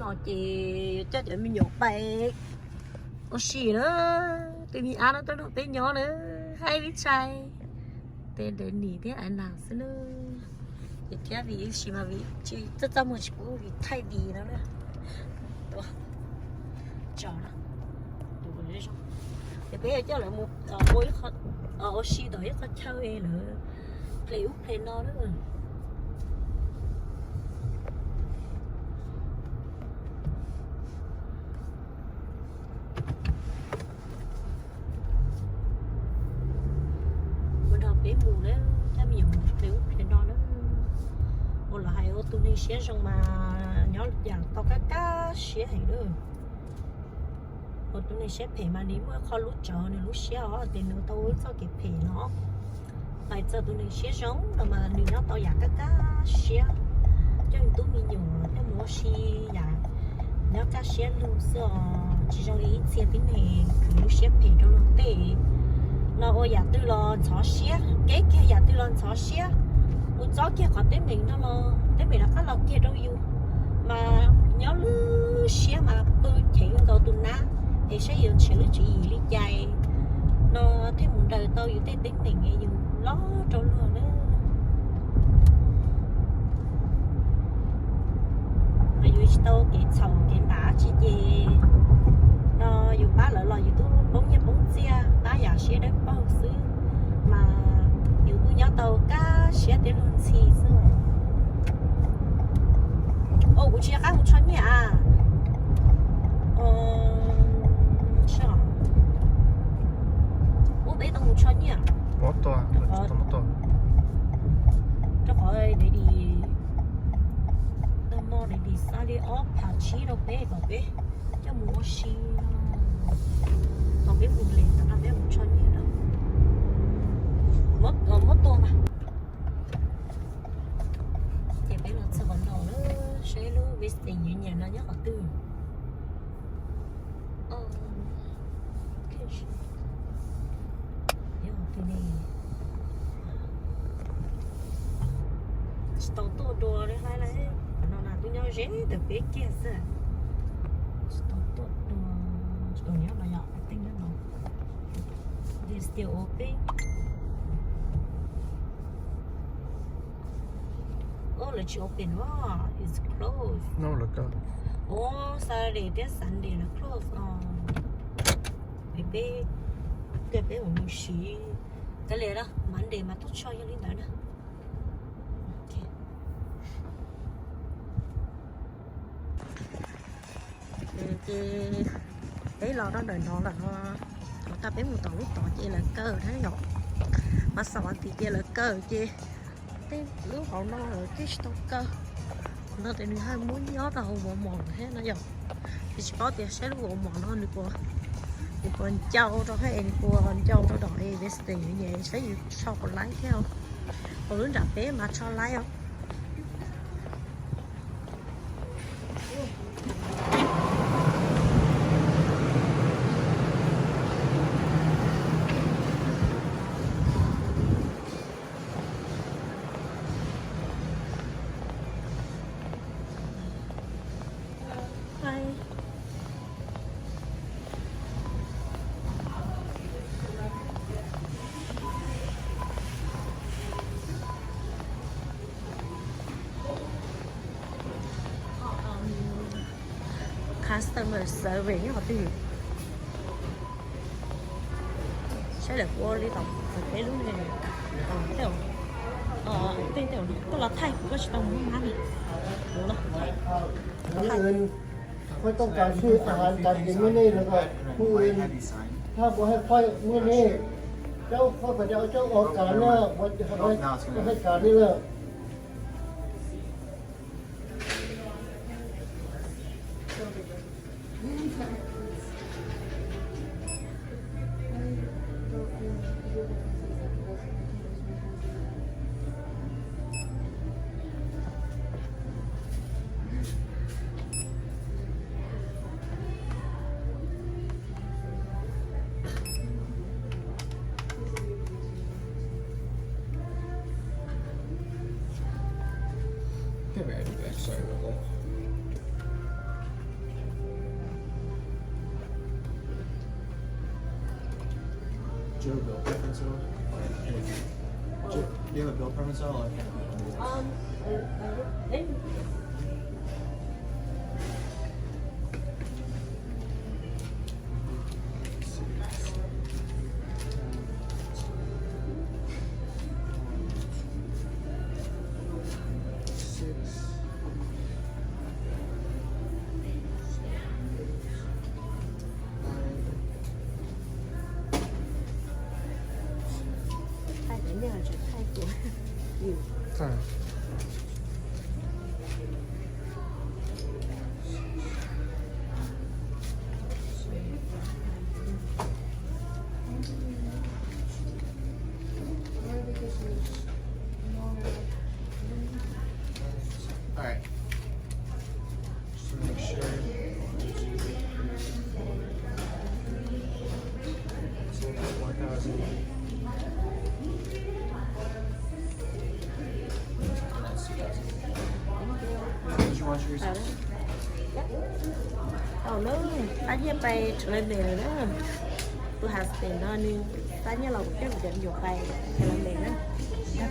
No ces yuav coj cov me nyuam pais ua si na, tus me ab no tuaj nrog peb nyob na, happy tshais, tej dev nim thiab av nas xwb na. Ces thiab vim ib sim mas vim tsis txaj txaj muag tsis pub vim thaij dis no na. Tso na. Ces peb yuav coj lawv mus ua ib qho, ua si tom ib qho chaw lawv ple ub ple no na. Ua nrog peb mus na, coj me nyuam mus ple ub ple no na. Ua los hais ua tus neeg siab zoo mas nyob yam tau kab kab siab heev na. Ua tus neeg siab phem mas nws muaj qho lub tsawv nws lub siab os, ces nws tau ua txoj kev phem no. Hais txog tus neeg siab zoo no mas nws nyob tau yam kab kab siab, coj tub me nyuam coj mus ua si yam nyob kaj siab lug xwb os, tsis zoo li ib txhia tib neeg lub siab phem rau luag tej no. Ua yam twg los ntxhov siab, kev kiag yam twg los ntxhov siab, mus txob kiag qhov teeb meem no los teeb meem rov qab los kiag rau yus, mas nyob lub siab mas pw cheem nkaus tus nab, es saib yus nrhiav lub tswv yim li cas no thiaj mus daws tau yus tej teeb meem yus loj rau luag na. Mas yus tsis tau kev txhaum kev npam dab tsi ces no yus pab lawv los yus twb poob nyiaj poob txiaj pab yam siab dawb paug xwb, mas yus kuj nyob tau kaj siab tias luag ntxhi xwb. Os, kuv tsis nco qab mus tso nyiaj a. Ub, peb tau mus tso nyiaj rau qhov, rau qhov de di, tau mo de di xa li ob phav tsib rau peb kom peb coj mus ua si no. Tau peb mus li, tau peb mus tso nyiaj na. Muab tua mas. Ces peb los txog qhov no lawm, saib lub Western Union no nyob qhov twg. Nyob qhov twg ne? Tsis tau tuaj dua li hais lawm, qhov no na twb nyob ze ntawm peb kiag xwb. Tsis tau tuaj dua, tsis tau nyob no yom, teeb nyob no. They still open? Oh, lawv tsis open os, it's closed. Ov, Saturday thiab Sunday lawv close os. Peb, peb, peb mus mus siv. Kav liam, Monday mas tuaj tso yog li ntawd na. Ces peb los rau ntawm no lawm no, thaum peb mus tom lub tod ces lawv kaw thiab yom, mas xaum tiv ces lawv kaw ces tej lub hauv no lawv thiaj tsis tau kaw. Qhov no ces nws haj muab nyob rau hauv Walmart thiab no yom. Ces tsis paub tias saib lub Walmart no nws puas, nws puas ncau rau, nws puas ncau rau dom es Western Union, saib yus tso puas laib thiab. Hauv lub nram peb mas tso laib os. Customer service nyob qhov twg? Saib lawv ua li tom peb lub ne. Tej, tej, tej koj los thaij kuv koj tsis tau mus hab li. Ua los thaij. Không có cái gì ăn, cái gì mới nên là gọi. Không có, không có hay khoai mới nên. Cháu không phải cho cháu ăn cả nữa, mà phải, phải cả đi nữa. Sorry about that. Do you have a bill preference at all? Or anything? Joe, do you have a bill preference at all? Or can I? Um, uh, uh, Six. All right. Just to make sure. So that's one thousand. And that's two thousand. Did you want yours? Tau na, pab nyiaj pais Chauvin lawm na. Tus husband no nws pab nyiaj los kuv coj kuv cov me nyuam pais Chauvin na.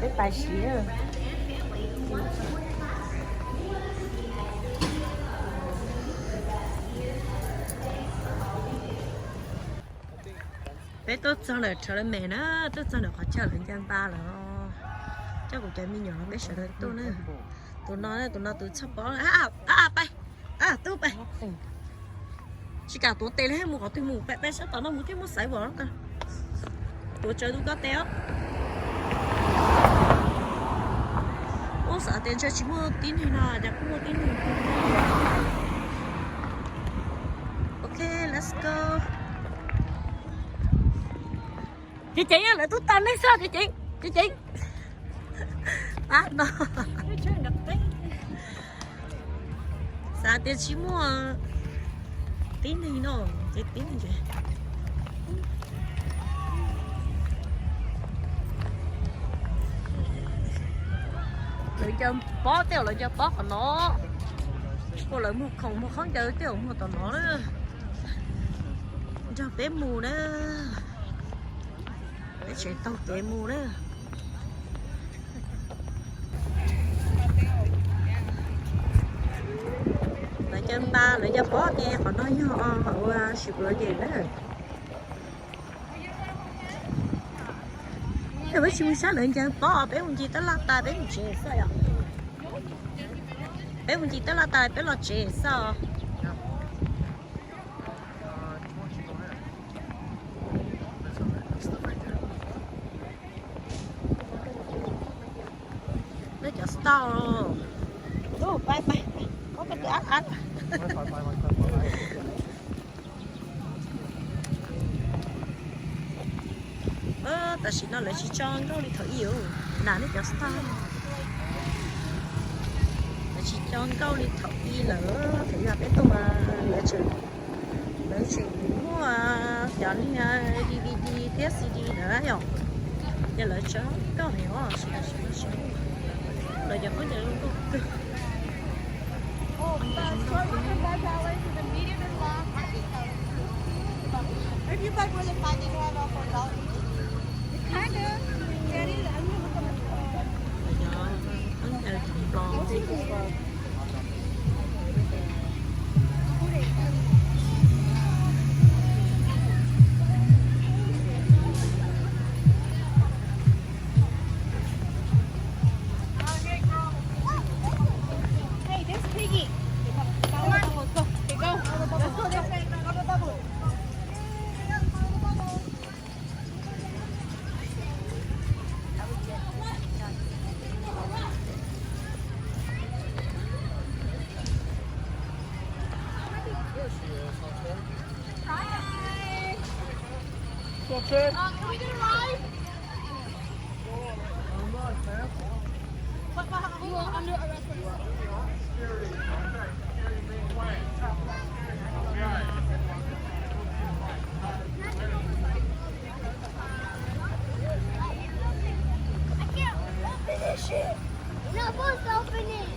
Peb pais siv. Peb tuaj txog ntawm Chauvin na, tuaj txog ntawm qhov chaw lawv ncaws npas lawm. Coj kuv cov me nyuam los peb sawv daws tuaj na. Tus no, tus no tus txhoj pob, pais, tub pais. Tsis kam tuav tes li, mus qhov twg mus, pais sab tom no mus thiaj muaj xaiv vam. Tuav tsawv tus ko tes os. Ub, xav tias ntshe tsis muaj tib neeg no, cas kuj muaj tib neeg. Ok, let's go. Ceev ceev, lawv twb tau nej xwb, ceev ceev, ceev ceev. Pab no. Xav tias tsis muaj tib neeg no, ces tib neeg ces lawv ncaws pob, tej zaum lawv ncaws pob qhov no. Ua lawv muag khoom muag khaub ncaws tej zaum muag tom no na. Nrog peb mus na. Peb tseem taug kev mus na. Lawv ncaws npas, lawv ncaws pob ces qhov no yog qhov uas swm los ces na. Yog peb tsis mus saib lawv ncaws pob, peb mus ncig tab laj tas peb mus tsev xwb yom. Peb mus ncig tab laj tas peb los tsev xwb. Lawv cov star. Pab, pab, pab, pab, pab. Tam sim no lawv tsis tso nkauj li thaum ub, nas nej cov star. Lawv tsis tso nkauj li thaum ub lawm, thaum yog peb tuaj mas lawv tseem, lawv tseem muaj cov niag D V D thiab C D ntawd yom. Ces lawv tso nkauj ne os, lawv cov khaub ncaws zoo nkauj kawg. Hey, there's Piggy. Come on. Let's go. Okay, go. Let's go this way. Go to the bubble. Hi. Uh, can we get a ride? I can't open this shit. You're not supposed to open it.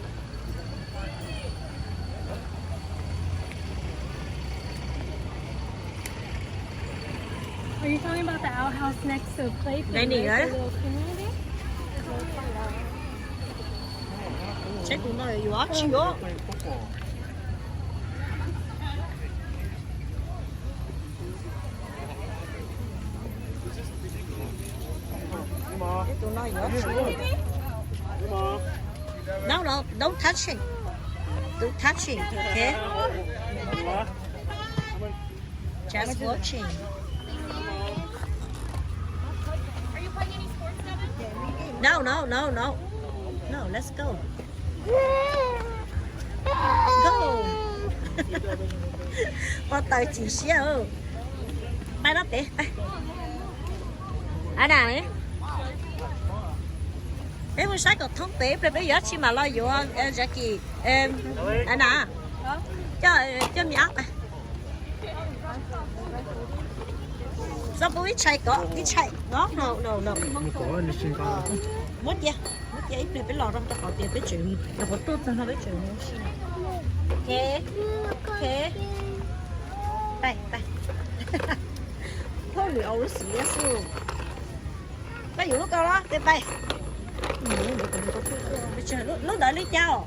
You're talking about the outhouse next to Playful, right? Nai nim, the little community? Saib tus no yuav dab tsi os. Saib tus no yuav dab tsi. No, no, don't touch him. Don't touch him, okay? Just watching. No, no, no, no. No, let's go. Go. Ua taws chim siab. Pab no peb, pab. Ana, peb mus saib kom thoob pem, peb yuav dab tsi mam los yuav Jackie. Ana, coj, coj me ab. Txhob pub ib tshais kom ib tshais no, no, no, no. Muab cia, muab cia ib pliag peb los rau qhov tias peb tseem, rau qhov tuaj txog no peb tseem mus si. Ok, ok. Pais, pais. Thauj nws au lub xim xwb. Pais yuav lub ko los peb pais. Lub ntawd li cas os?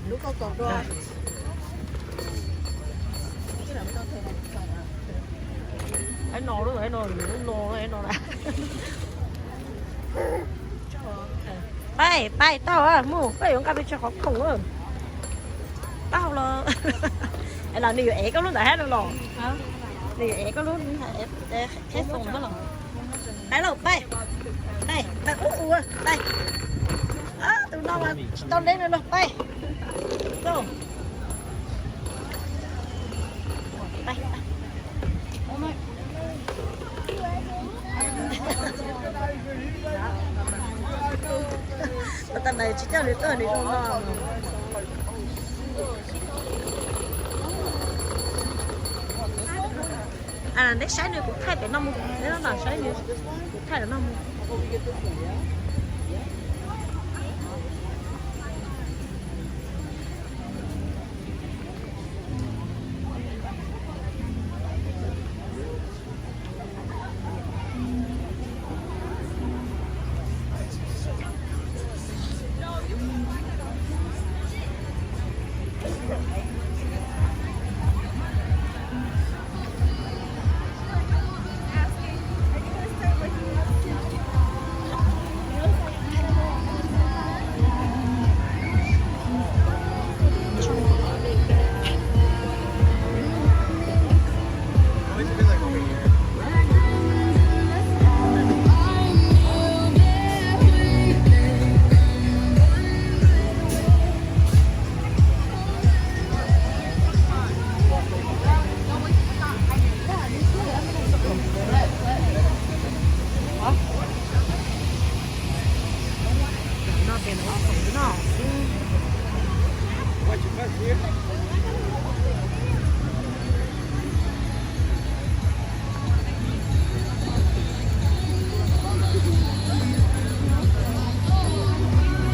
Lub ko kaum dua. Ai no lub, ai no, lub no, ai no na. Pais, pais tau mus, koj yuav nqa pes tsawg qhov khoom. Tau los. Es los nws yuav ev koj lub ntawd hab no los? Nws yuav ev koj lub, qheb foom no los? Pais lauj, pais. Pais, pais ub ua, pais. Tus no mas tsis tau ntev no los, pais. Ua tau nais tsis coj nws tuaj nws zoo no. Neb saib nws, kuv thaij pem no mus, neb lam saib nws, kuv thaij pem no mus.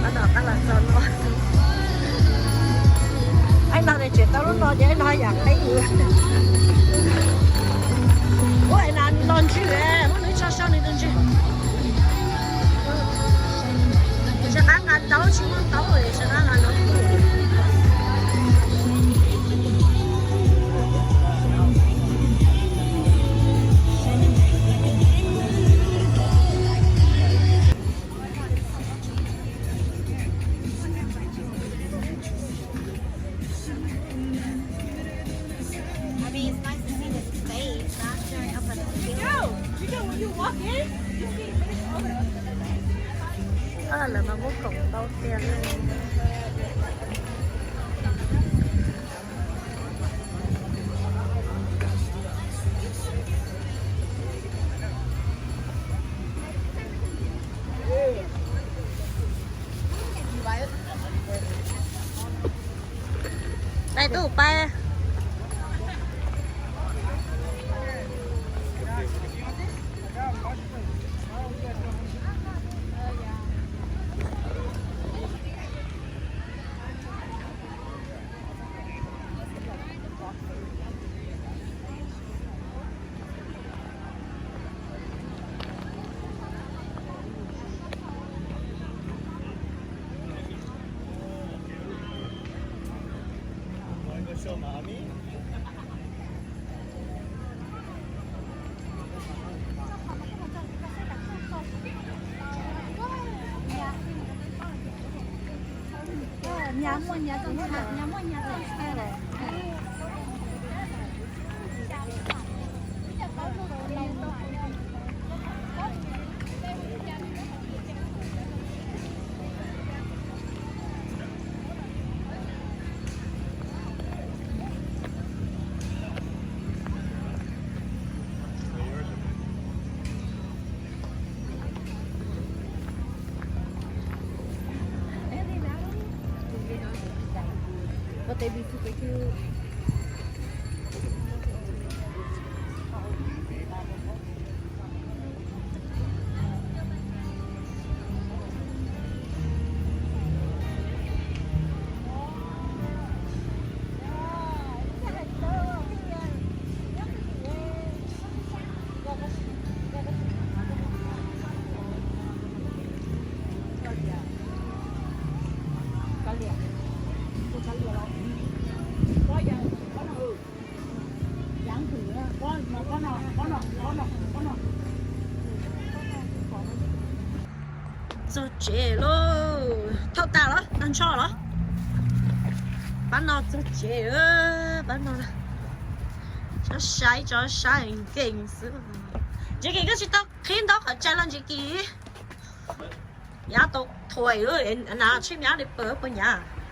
Tab tom qab los txog no. Ib no nws tseem tau lub no ces ib no yam qeeb. Ua ib no nws los ntswg, muab nws tso so nws tus ntswg. Tsis qab nqa taub, tsis muaj taub, tsis qab nqa no. I mean, it's nice to see the space, not sure how much. Yo, you know when you walk in, you see. Lawv mas muab khoom ntau tiag li. Pais tub pais. Txog tsev lauj, thauj tas los noj ntsho los. Pab no txog tsev, pab no. Tso saib, tso saib nkees xwb. Ntsis Kis koj tsis tau qhib ntaub qhov tsaig los Ntsis Kis? Yav tau thuam na, tsib nyab li pawg puas nyav?